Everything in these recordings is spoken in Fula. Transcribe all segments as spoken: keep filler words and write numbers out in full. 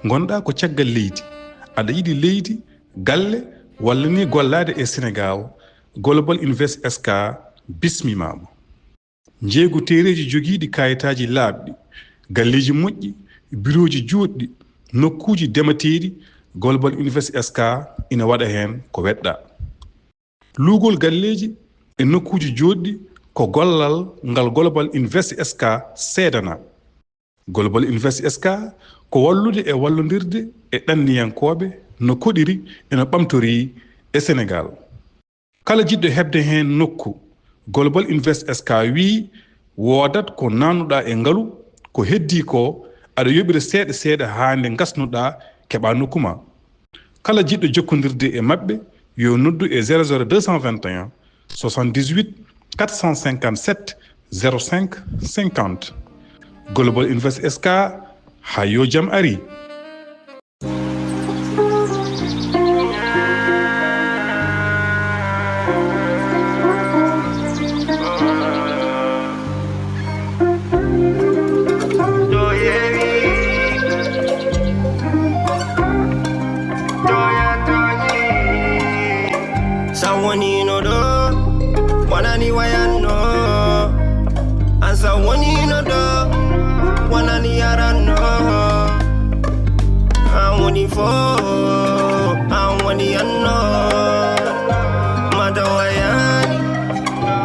Ngonɗaa ko caggal leydi, aɗa yiɗi leydi, galle, walla ni gollaade e Senegaal, Global Invest S K bismimaama. Njeeygu teereeji jogiiɗi kaayitaaji laaɓɗi, galleeji moƴƴi, birooji juutɗi, nokkuuji demateeɗi, Global Invest S K ina waɗa heen ko weɗɗaa. Luugol galleeji e nokkuuji jootɗi ko gollal ngal Global Invest S K seedanaa. Global Invest S K ko wallude e wallondirde e ɗanniyankooɓe no koɗiri e no ɓamtorii e Senegaal. Kala jiɗɗo heɓde heen nokku, Global Invest S K wiyi woodat ko naatnuɗaa e ngalu, ko heddii ko aɗa yoɓira seeɗa seeɗa haa nde ngasnuɗaa keɓaa nokku ma. Kala jiɗɗo jokkondirde e maɓɓe yo noddu e zéro zéro deux cent vingt et un soixante-dix-huit quatre cent cinquante-sept zéro cinq cinquante. Global Invest S K, haa yo jam ari. Sa wonino ɗo, wonani wayanno. An sa wonino ɗo, wonani yaranno. An woni fo, an woni anno. Mata wayani,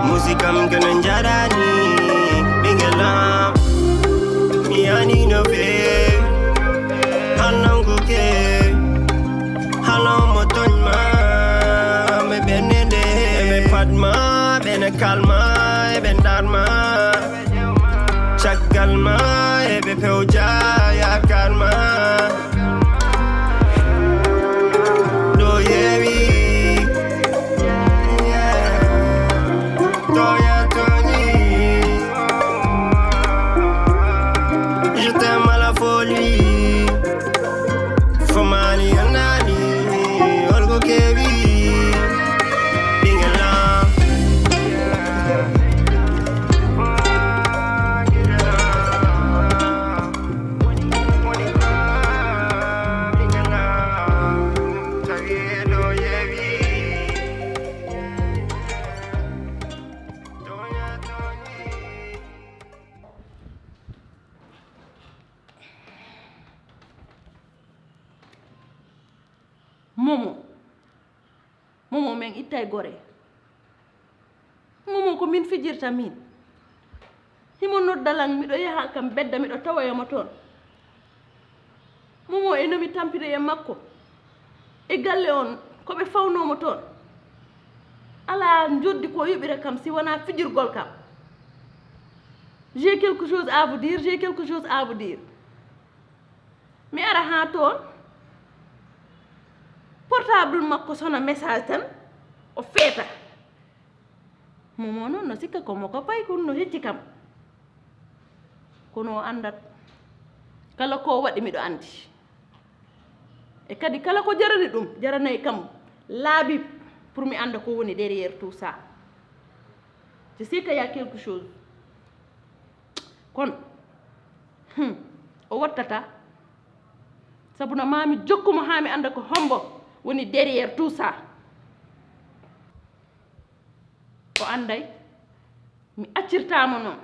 musikam kene njarani. Ɓingelam, mi yani no fe, hannanguke. Halo mo tooñ ma, ɓe ɓennde, ɓe pat ma, ɓe ne kalma, ɓe ndar ma. Caggal ma, ɓe pewja yaakaar ma. Ɗo yewi, toya toñi. Je t'aime à la folie. Fomani anani, olgo kewi, ɓingelam. Momo. Momo, men ittay gore. Momo, ko min fijirta min. Himo nodda lan, miɗo yaha kam bedda, miɗo tawoya mo toon. Momo, e no mi tampiri e makko e galle on, ko ɓe fawnoo mo toon. Alaa njoddi ko yoɓira kam si wonaa fijirgol kam. J'ai quelque chose à vous dire, j'ai quelque chose à vous dire. Mi ara haa toon, portable makko sona message tan, o feeta. Momo noon no sikka ko mo ko paykun no hecci kam. Kono o anndat kala ko waɗi miɗo anndi. E kadi kala ko jarani ɗum, jaranay kam laabi pour mi annda ko woni derrière tout ça. Je sais qu'il y a quelque chose. Kono, hmm, o wattata. Sabu no maa mi jokku mo haa mi annda ko hombo woni derrière tout ça. O annday, mi accirtaa mo noon.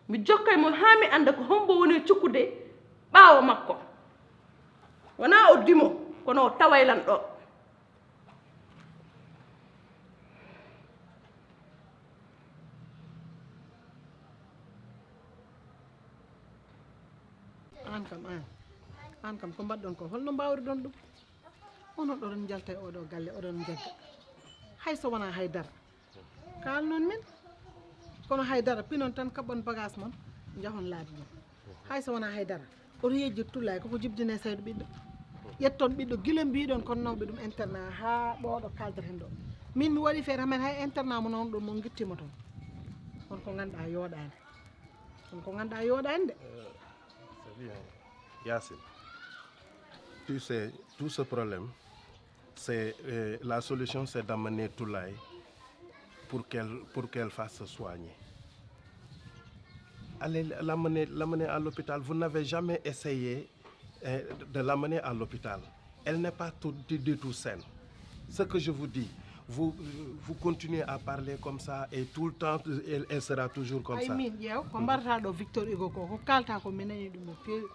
Mi jokkay mo haa mi annda ko hombo woni e cukkude ɓaawo makko. Wonaa o dimo, kono o taway lan ɗo. Aan kam, aan. Aan kam, ko mbaɗɗon ko, holno mbaawruɗon ɗum? Onon oɗon njalta e oɗo galle, oɗon njagga. Hay so wonaa hay dara. Kaalnon min. Kono hay dara, pinon tan, kaɓɓon bagage mon, njahon laabi mon. Hay so wonaa hay dara. Oto yejjit Tullaay, koko jibdine Saydu ɓiɗɗo. Ƴetton ɓiɗɗo, gila mbiɗon kon nawɓe ɗum internat haa ɗo ɗo kaldeten ɗo. Min mi waɗi feere, hamen hay internat mo nawnuɗon mo ngittimo toon. On ko ngannduɗaa yooɗaani. On ko ngannduɗaa yooɗaani de. Euh, c'est bien. Yacine, tu sais, tout ce problème, c'est, euh, la solution, c'est d'amener Toulaye pour qu'elle, pour qu'elle fasse se soigner. Allez l'amener, l'amener à l'hôpital. Vous n'avez jamais essayé, et de l'amener à l'hôpital. Elle n'est pas tout, du, du tout saine. Ce que je vous dis, vous, vous continuez à parler comme ça et tout le temps, elle, elle sera toujours comme Ay ça. Min, ƴeew ko mbarata ɗo Victor Hugo ko, ko kalta ko mi nani ɗum no feewi.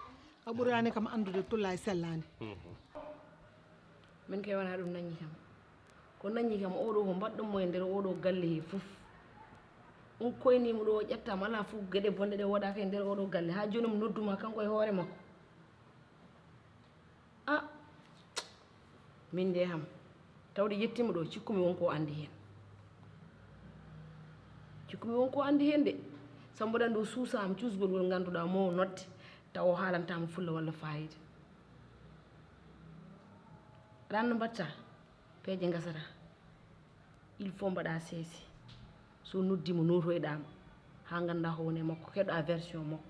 A ɓurani kam anndude Tullaay sellaani. Min kay wona ɗum nangi kam. Ko nangi kam oɗo ko mbaɗɗon mo e nder oɗo galle he fof. On koynimo ɗo o ƴettama ala fof geɗe bonɗe ɗe waɗaka e nder oɗo galle ha joni mo nodduma kanko e hoore makko. A min nde ham tawde yettima ɗo cikkumi won ko andi hen. Cikkumi won ko andi hen de. Sabu mboɗo andi o suusama cuusgol ngol ganduɗa mo o nodde taw o haalantama fulla walla fayida. Aɗa andi no mbatta? Peeje gasata. Il faut mbaɗa seese. So noddimo notoyɗama ha ganda ko woni e makko, keɗoɗa version makko.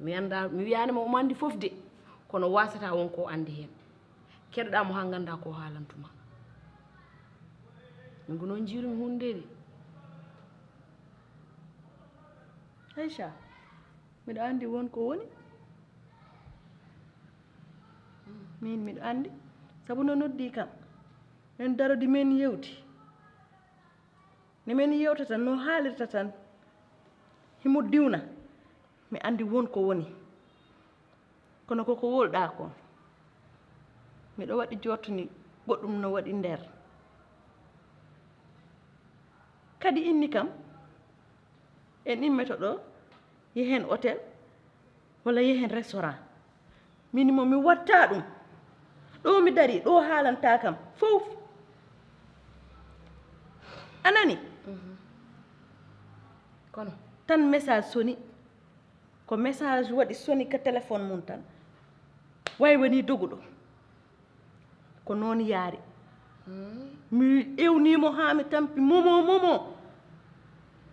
Mi anda, mi wiyanima omo andi fof de, kono wasata won ko andi hen. Keɗoɗamo ha ganda ko haalantuma. Min ko noon jiirumi hunde de. Aïcha, miɗo andi won ko woni. Min miɗo andi, sabu no noddi kam. Men darodi men yewti. Ne men yewtata no haalirta tan. Himo diwna. Mi andi won ko woni. Kono koko wolɗa kon. Miɗo waɗi jottoni goɗɗum no waɗi nder. Kadi inni kam en immeto ɗo yehen hôtel walla yehen restaurant. Min mo mi watta ɗum. Ɗo mi dari ɗo haalanta kam fof. A nani? Kono Tan message soni. Ko message waɗi soni ka téléphone mum tan. Way woni doguɗo. Ko noon yaari. Mi ewnimo haa mi tampi momo momo.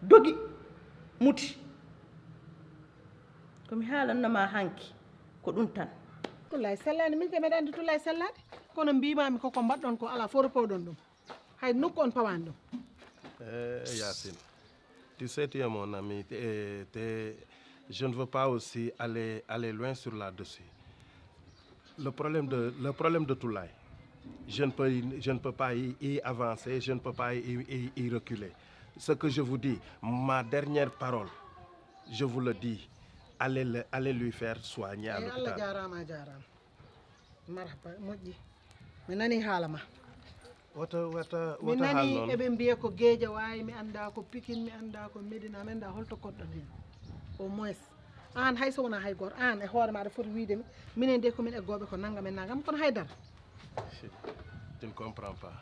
Dogi muti. Ko mi haalannoma hanki ko ɗum tan. Tullaay sellaani, min kay mbeɗa anndi Tullaay sellaani. Kono mbimami koko mbaɗɗon ko ala fof repowɗon ɗum. Hay nokku on pawaani ɗum. Eh, Yacine, tu sais, tu es mon ami, et, et je ne veux pas aussi aller, aller loin sur là-dessus. Le problème de, le problème de Tullaay, je ne peux, je ne peux pas y, y avancer, je ne peux pas y, y, y reculer. Ce que je vous dis, ma dernière parole, je vous le dis, allez, le- allez lui faire soigner à Eyi, Allah l'hôpital. Jaaraama, a jaaraama. Marhaba, moƴƴi. Mi nanii haala ma. Wata, wata, Mi wata haal nanii noon. Eɓe mbiya ko Geejawaay, mi anndaa ko Pikin, mi anndaa ko Medina, mi anndaa holto koɗɗon heen. Au moins, aan hay so wonaa hay gooto, aan e hoore ma aɗa foti wiyde mi, minen de ko min eggooɓe ko nanngam e nanngam, kono hay dara. Tu ne comprends pas.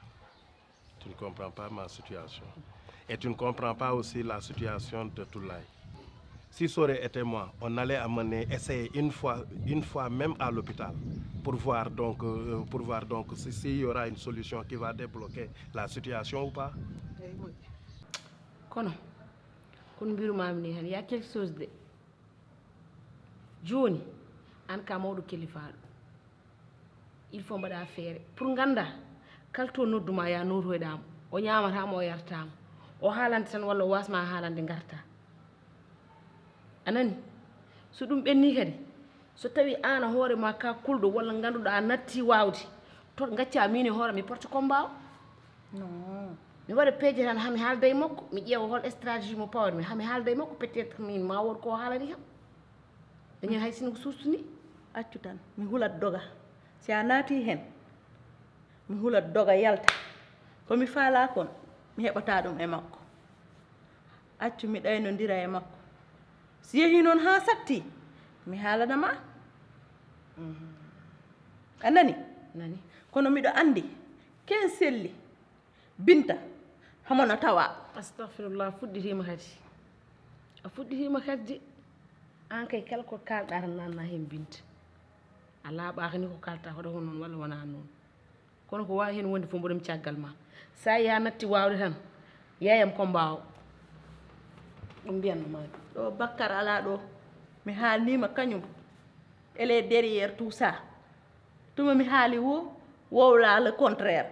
Tu ne comprends pas ma situation. Et tu ne comprends pas aussi la situation de Tullaay. Si ça aurait été moi, on allait amener, essayer une fois, une fois même à l'hôpital pour voir donc, euh, pour voir donc si, s'il y aura une solution qui va débloquer la situation ou pas. Eyi, moƴƴi. Kono kono mbirumami ni hen ya quelque chose de. Joni an ka mawɗo kelifaɗo, il faut mbaɗa feere pour ganda kala to nodduma ya notoyɗamo, o ñamatama, o yartama, o haalande tan walla o wasma haalande garta. A nani? So ɗum ɓenni kadi, so tawi an a hoore ma ka kulɗo walla ganduɗa a natti wawde, to gacca min e hoore mi porte combat o. Non. Mi waɗa peeje tan hami haalda e makko, mi ƴeewa hol stratégie mo pawatmi hami haalda e makko, peut-être min ma wood ko haalani kam. Dañen hay sino ko sustuni. Accu tan mi hulat doga. Si a naati hen, mi hulat doga yalta. Ko mi faala kon, mi heɓata ɗum e makko. Accu mi ɗaynondira e makko. Si yehi noon haa satti, mi haalana ma. A nani? Nani? Kono miɗo anndi ken selli Binta, hamo no tawa. Astahfirullah, fuɗɗitima kadi. A fuɗɗitima kadi de. An kay kala ko kalɗa tan nanna hen Binta. A laaɓaka ni ko kalta hoɗa ko noon walla wona noon. Kono ko wawi hen wonde fof mboɗomi caggal ma. Sa yaha natti wawde tan, yeeyam combat o. Ɗum mbiyanno ma. Ɗo bakkar ala ɗo. Mi haalnima kañum. Elle est derrière tout ça. Tuma mi haali wo, wowla le contraire.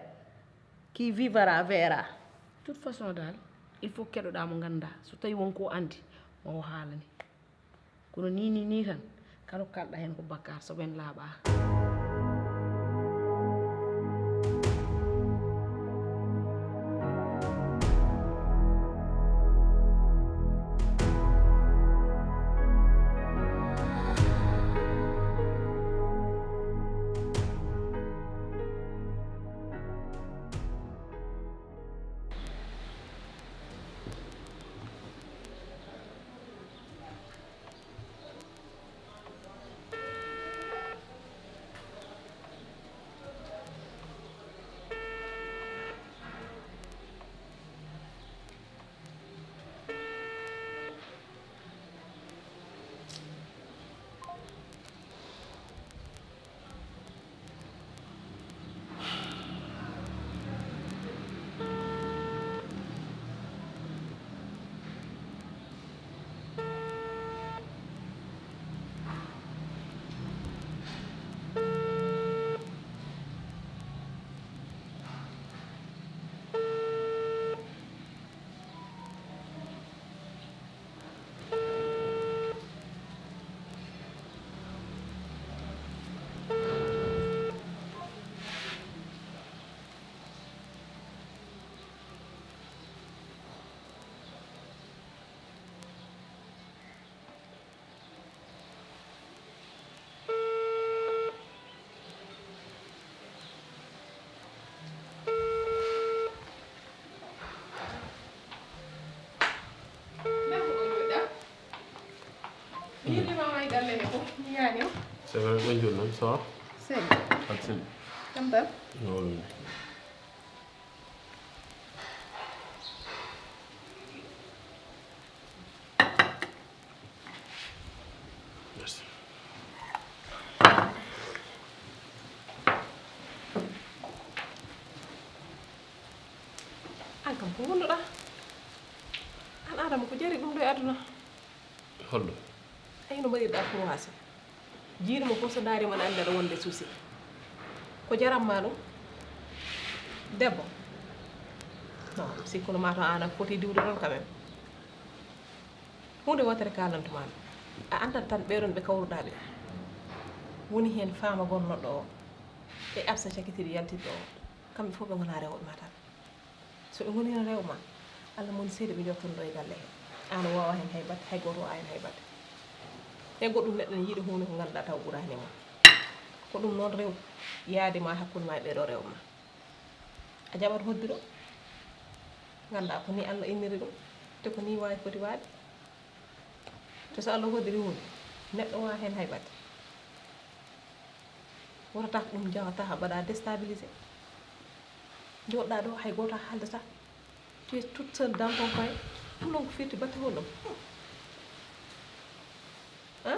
Qui vivra verra. Toute façon dal, il faut keɗoɗa mo ganda so tawi won ko andi ma o haalani. Kono ni ni ni tan, Kala ko kalɗa heen ko bakkaar, so ɓeen laaɓaa. Nde ko ɗo jooɗɗaa? Mi hirnima ma e galle he fof, mi yaani o. C'est vrai, ɓe jooɗi noon, ça va? Seydi. Ak seydi. Jam tan? Yo Allah. Merci. An kam ko ngonduɗaa? An Adama ko jari ɗum ɗo e aduna? Holɗo? Ay no mbaɗirɗaa froissé. Jiiɗo mo fof so ndaari mo ne anndi aɗa wonde souci. Ko jaram ma ɗum? Debbo? Non, sikkuno ma to an a foti diwde ɗon quand même. Huunde wootere kaalantu ma mi. A anndat tan ɓee ɗon ɓe kawruɗaa ɓe. Woni heen faama gonnoɗo o. E Absa cakitiiɗo yaltiiɗo o. Kamɓe fof ɓe ngonaa rewɓe ma tan. So ɓe ngonii rewɓe ma, Allah moni seeɗa ɓe njottono ɗo e galle he. An a waawaa heen hay batte, hay gooto waawaa heen hay batte. E goɗɗum neɗɗo ne yiɗa huunde ko ngannduɗaa taw ɓuraani e mum. Ko ɗum noon rew yaade ma hakkunde ma e ɓee ɗo rewɓe ma. A jaɓat hoddiro, nganndaa ko nii Allah inniri ɗum, te ko nii waawi foti waade. Te so Allah hoddiri huunde, neɗɗo waawaa heen hay batte. Wota tak ɗum jawata ha mbaɗa déstabilisé. Jooɗɗa ɗo hay gooto a haaldata. Tu es toute seule dans ton coin. Ɗum ɗon ko firti batte honɗum? Hein?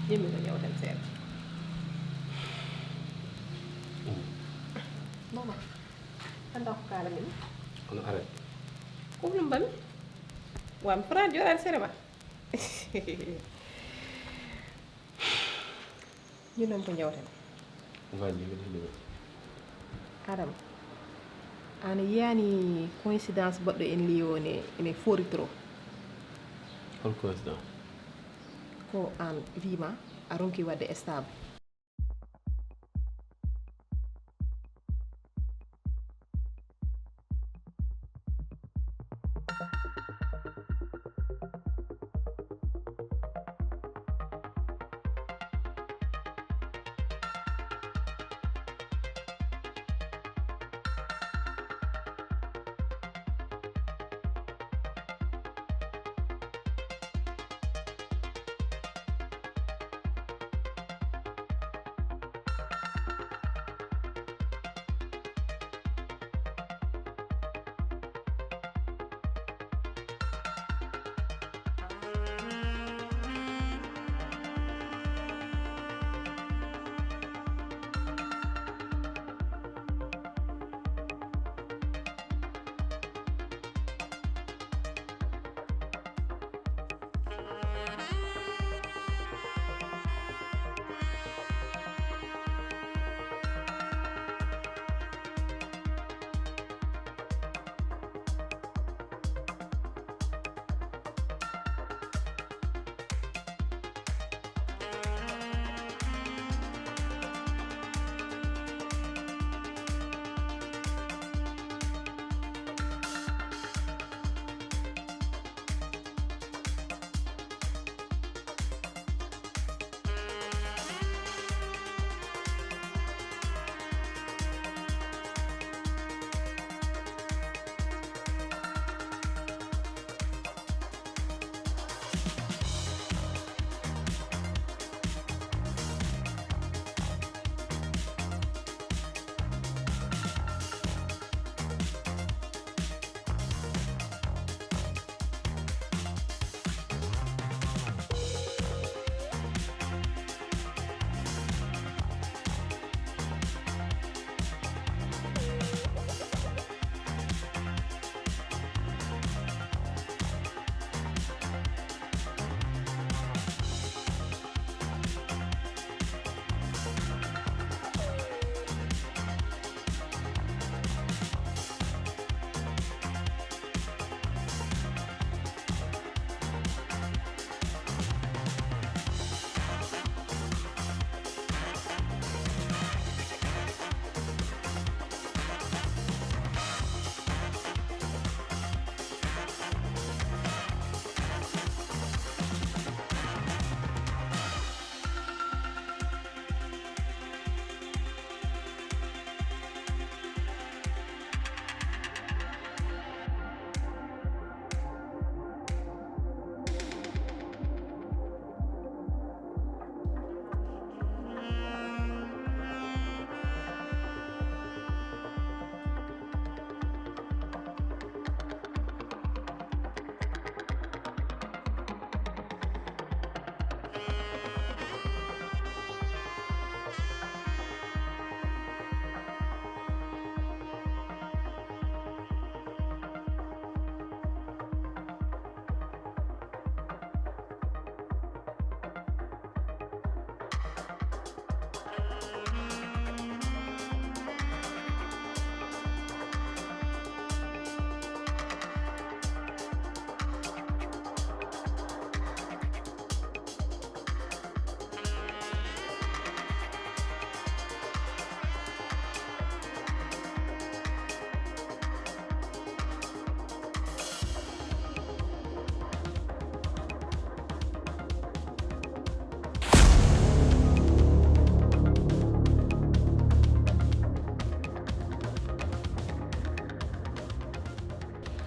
Yimɓe ko ñawten seeɗa. Mama, annda ko kaala min. Kono aret. Ko ɗum mbami. Wa mi foti jooɗaade sere ma. Ñun noon ko njawten. Waaji, mbiɗa heɗi ma. Adama, an yiyaani coïncidence baɗɗo en liyo ne, ene fori trop. Hol coïncidence? Ko an wii ma a ronki waɗde stable.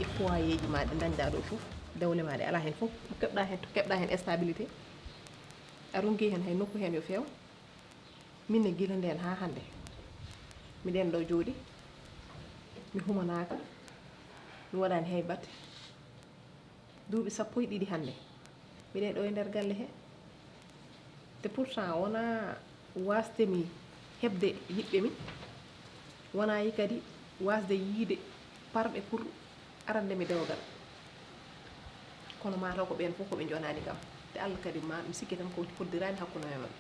E foyeeji ma ɗi ndañɗaa ɗo fof, dawle ma ɗe alaa heen fof, to keɓɗaa heen, to keɓɗaa heen stabilité, a ronki heen hay nokku heen yo feew. Min ne gila ndeen haa hannde, miɗen ɗo jooɗi, mi humanaaka, mi waɗaani hay batte. Duuɓi sappo e ɗiɗi hannde, miɗen ɗo e nder galle he. Te pourtant wonaa waasde mi heɓde yiɓɓe mi, wonaa yi kadi waasde yiyde parɓe pour arande mi dewgal. Kono mataw ko ɓeen fof ko ɓe njonaani kam. Te Allah kadi ma, mi sikki tan ko hoddiraani hakkunde men maɓɓe.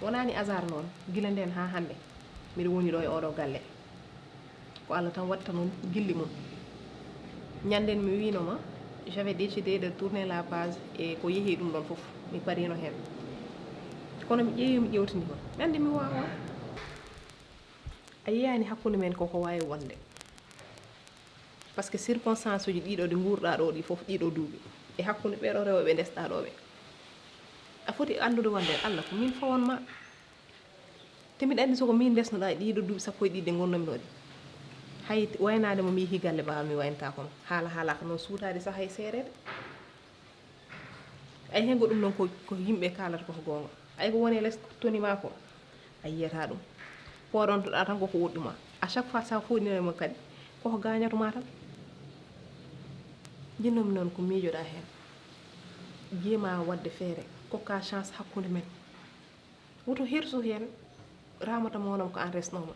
Wonaa ni hasard noon, gila ndeen haa hannde, miɗo woni ɗo e oɗo galle. Ko Allah tan waɗta noon gilli mum. Ñanden mi wiino ma, j'avais décidé de tourner la page e ko yehi ɗum ɗon fof, mi parino heen. Kono mi ƴeewi, mi ƴewtini ma. Mi anndi mi waawaa. A yiyaani hakkunde men ko ko waawi wonde. Par ce que circonstance uji ɗiɗo ɗi nguurɗaa ɗo ɗi fof, ɗiɗo duuɓi, e hakkunde ɓeɗo rewɓe ndesɗaa ɗo ɓe, a foti anndude wonde Allah ko min fawon ma. Te miɗa anndi so ko min ndesnoɗaa e ɗiɗo duuɓi sappo e ɗiɗi ɗi ngonnomi ɗo ɗi. Hay waynaade mo mi yehi galle baaba mi waynataako ma. Haala haalaaka noon suutaade saha e seereede. Ay, heen ko ɗum noon ko, ko yimɓe kaalata ko goonga. Ay, ko woni les toni ma ko, a yiyata ɗum. Pooɗontoɗaa tan ko ko woɗɗuma. À chaque fois, sa fuɗɗinii mo kadi, ko ko gaañata ma tan. Njinnoomi noon ko miijoɗaa heen. Njiima waɗde feere, kokka chance hakkunde men. Woto hirsu heen, Ramata Moonam ko aan resnoo ma.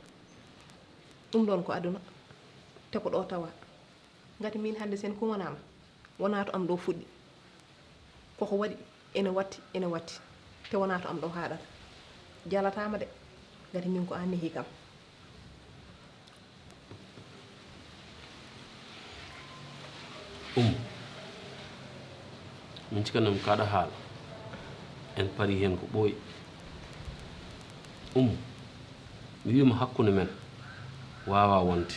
Ɗum ɗoon ko aduna, te ko ɗo tawa. Ngati miin hannde sen kumanaama, wonaa to am ɗo fuɗɗi. Ko waɗi ene watti, ene watti. Te wonaa to am ɗo haaɗata. Jalataama de, ngati min ko aan nehi kam. Umu, min cikanno mi kaɗa haala. En pari heen ko ɓooyi. Umu, mi wiima hakkunde men waawaa wonde.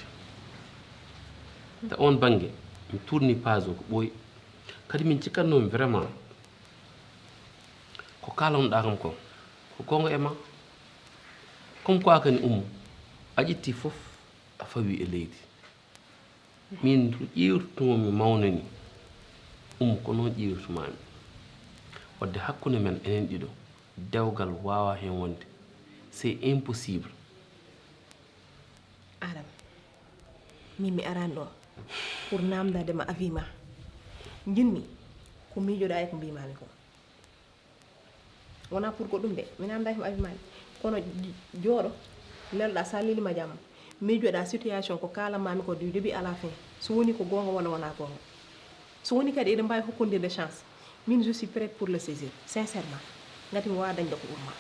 Te oon bannge, mi tuurni page o ko ɓooyi. Kadi min cikatnoomi vraiment ko kaalanoɗaa kam ko, ko goonga e ma. Comme quoi kadi Umu, a ƴetti fof a fawi e leydi. Min to ƴiwirtunomi mawna ni, Umu ko noon ƴiwirtumaami. Wadde hakkunde men enen ɗiɗo, dewgal waawaa heen wonde. C'est impossible. Adam, min mi araani ɗo pour naamndaade ma avis ma. Njiɗmi ko miijoɗaa e ko mbiimaami ko. Wonaa pour goɗɗum de, mi naamndaaki ma avis ma de. Kono jooɗo, nelɗaa, so a lelii ma jam, miijoɗaa situation ko kaalanmaami ko du début à la fin. So wonii ko goonga walla wonaa goonga. So wonii kadi eɗen mbaawi hokkondirde chance, min je suis prête pour le saisir, sincèrement. Ngati mi waawaa dañde ko ɓuri ma.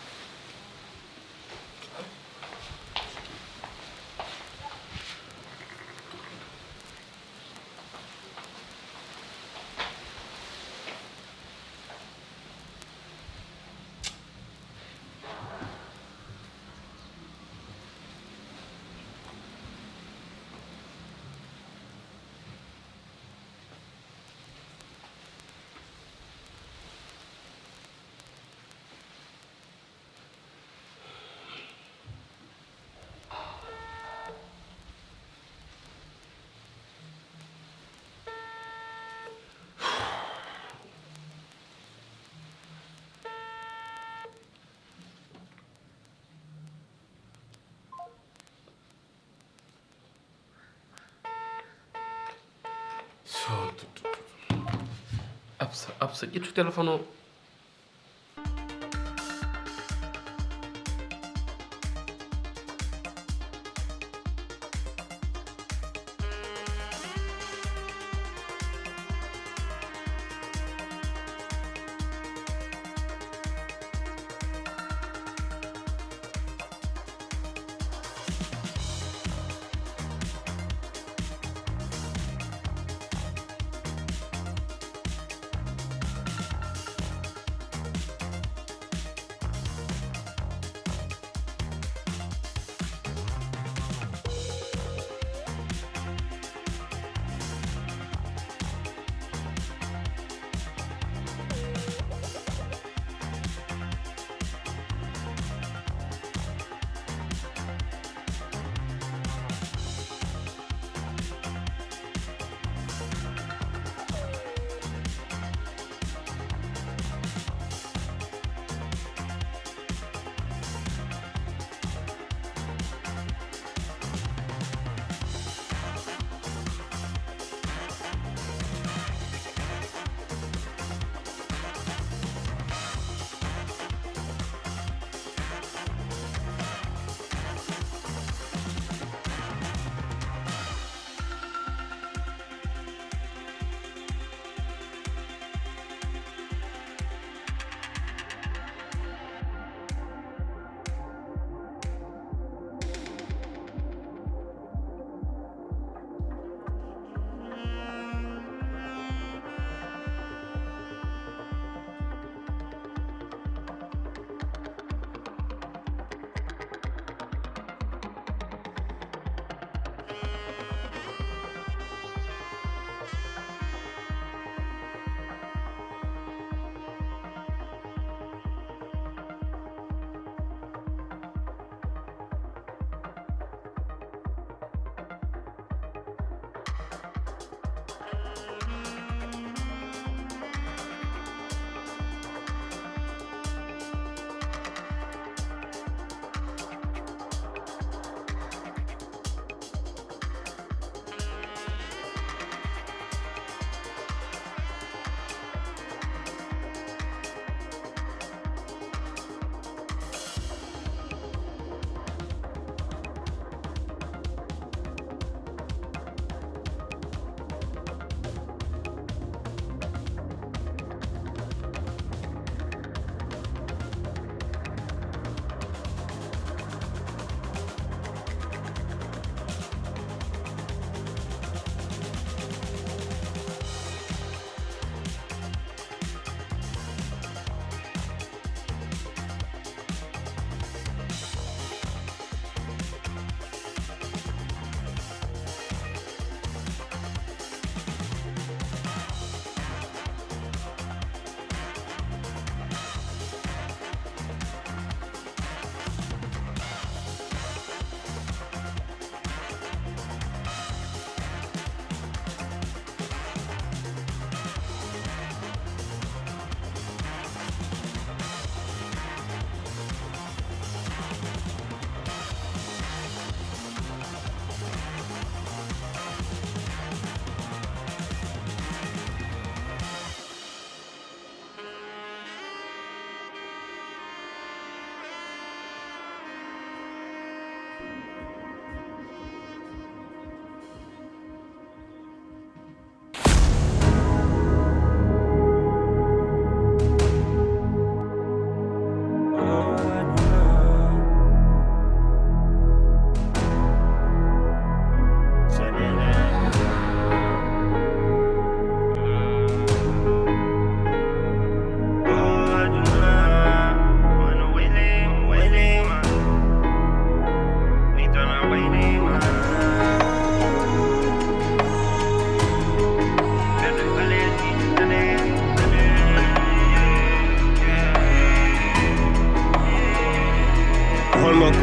Absa, Absa, ƴettu téléphone o.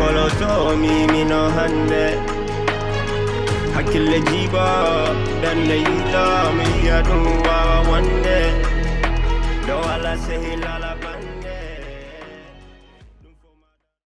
Oloto mi mino hande. Hakkille jiba, ɓernde yiila, mi yiya ɗum wawa wonde. Ɗo wala sehil ala bande.